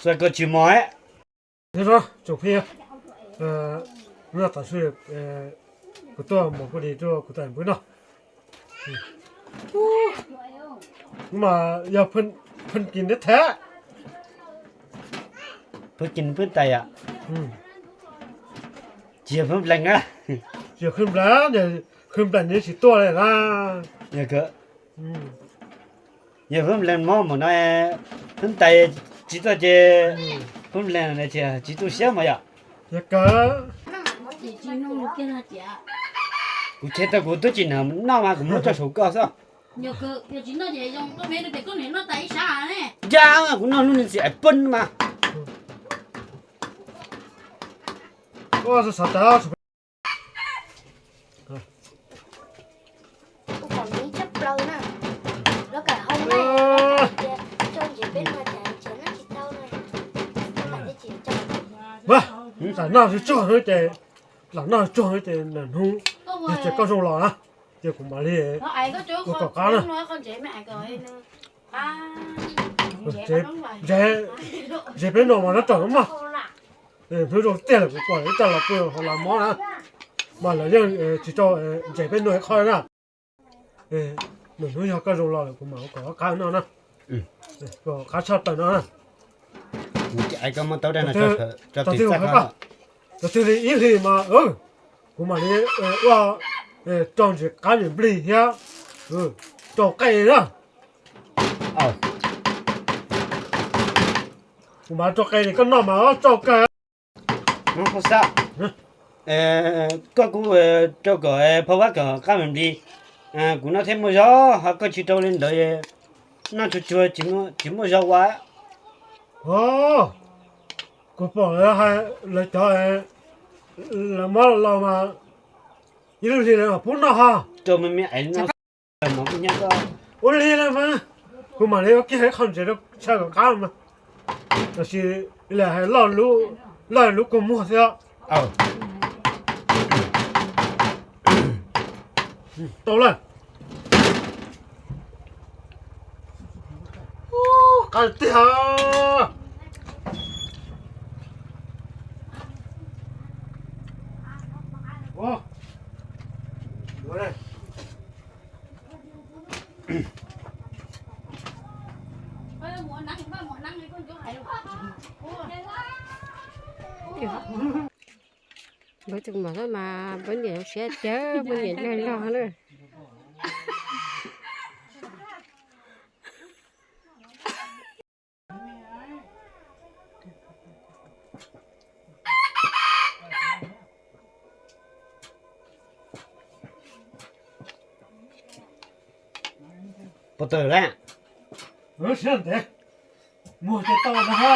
Koj tsis mos. Nyob zoo tsoom phooj ywg, no tam sim kuv tuaj mus pub di rau kuv tus phooj ywg no. Mas yog pheej kis neb thiab. Pheej kis pheej tais yom? Tsis yog pheej nplees na. Tsis yog pheej nplees, pheej nplees nws tsis tuaj li na. Yog pheej nplees mob mus no, pheej tais tsis tuaj ces pheej nplees tsis tu siab mas yom. Kuv cheb tau kuv twb tsis noj mas kuv muab tso saum koj xwb. Ncaj kuv noj lub niag txiv ais peb mas. Lam noj tsuag ces, lam noj tsuag ces nws hnub yog tias koj zoo los na, ces kuv mam li ua kom qab na. Ntses peb no mas nyob rau no mog. Hnub zoo tiag lawm kuv pom ib tag los pw hauv las mob na, mas lawv yeej tsis tau ntses peb no ib qho na. Nws hnub yog koj zoo los lawm kuv mam ua kom qab no na, kom qab tshaj plaws no na. Tau twg li ib hlis mas kuv mam li ua rau ntses qab nplig thiab rau qe na. Kuv mam rau qe koj noj mas tsau kawg. Koj kuj rau kom phau vab kom qab nplig, kuv noj thiaj muaj zog, ho koj tsis rau li ntawd noj tsuag tsuag tsis muaj zog ua. Kuv pom lawv cov lawv mob los mas ib lub hlis lawv mam pub noj ho. Rau me me ais no. Ua li lawm mas kuv mam li ua kiag ib qho ntses rau tshaw kom qab mas. Tab sis lam hais loj lub kua muag xwb. Tau lawm. Qab tiag. Npawg tus mom xwb mas npawg niam siab cawv, npawg niam lawg log na. Puas tawm lawm? Siab ntev, muag ces tau na ha.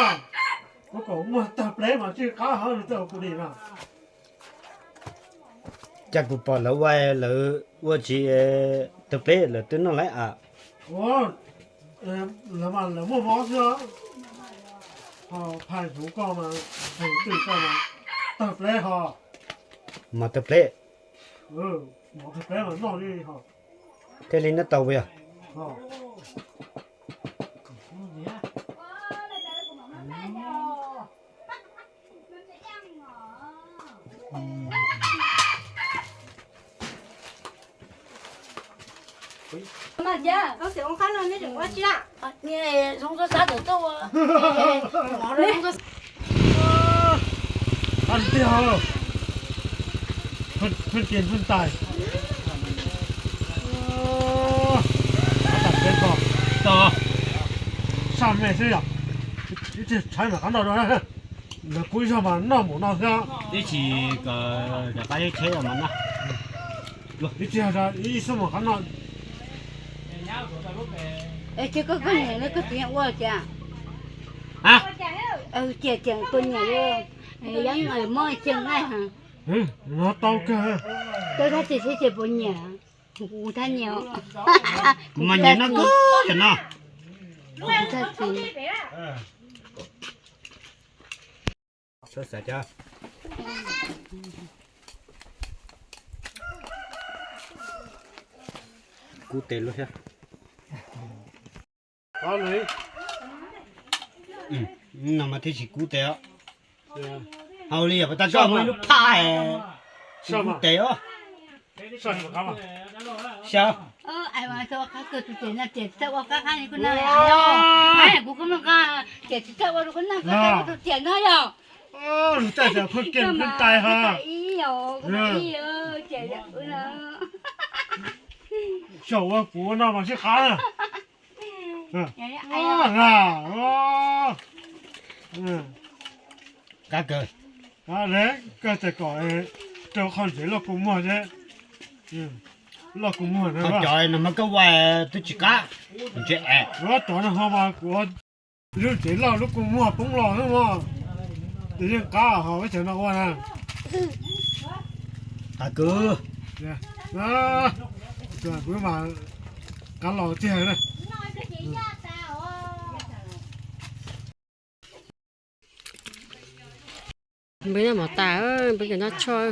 Kuv kom muag tawg pleb mas tsw qab hov nws txawj ua kuv dim no. Cas kuv pom lawv ua, lawv ua tsis tawg pleb lawv twb noj lawm a. Lawv mas lawv muaj mob xwb, ho phais hnyuv koj mas, phais twj koj mas tawg pleb ho. Mov tawg pleb. Mov tawg pleb mas noj li ho. Thiaj li noj tau puas yog? Pheej tis, pheej tis, pheej tais. Sab me xwb yom. Ib txhia tshaib mam qab noj rau na. Lawv kuj zog mas noj mus no xwb. Ib txhia kom rov qab ib tsheb mas noj. Ib txhia ib xub mam qab noj. Ces koj, koj niam koj txiv ua cas? Ces tias koj niam yeej mob ceeb na. No tau kawg. Koj thab txim seb ces puas nyiam. Kuv thab nyiam. Kuv mas nyiam noj kawg cov no. Kuv thab txim. Kub tes lub thiab. No mas thiaj tsis kub tes os. Hauj li yog pas tag koj muaj ib lub phaj es kub tes os. Xyaw. Lub tais tas pheej kev pheej tais ha. Xyaum ua kuv no mas sib qab na. Qab kawg. Kawg tes kom rau qhov ntsev loj kua muag thiab. Loj kua muag na. Cov no mas kawg ua twb tsis qab, ntsev es. Cov no ho mas kuv lub ntsev loj lub kua muag poob los xwb mas. Ces yeej qab ho ib cov no ua na. Qab kawg. Kuv mas qab los tiag na. Npawg nyob mov tas, npawg nyob tshuaj.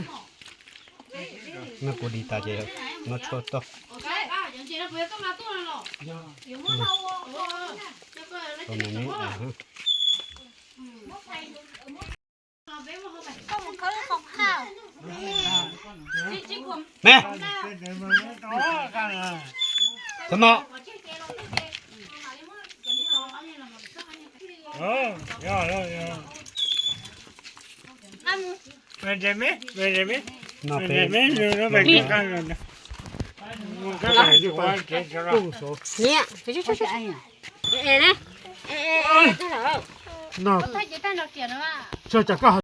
Noj kuv di tas ces noj tshuaj toj. Me, tov no. No peb. Niam, no, tso cas koj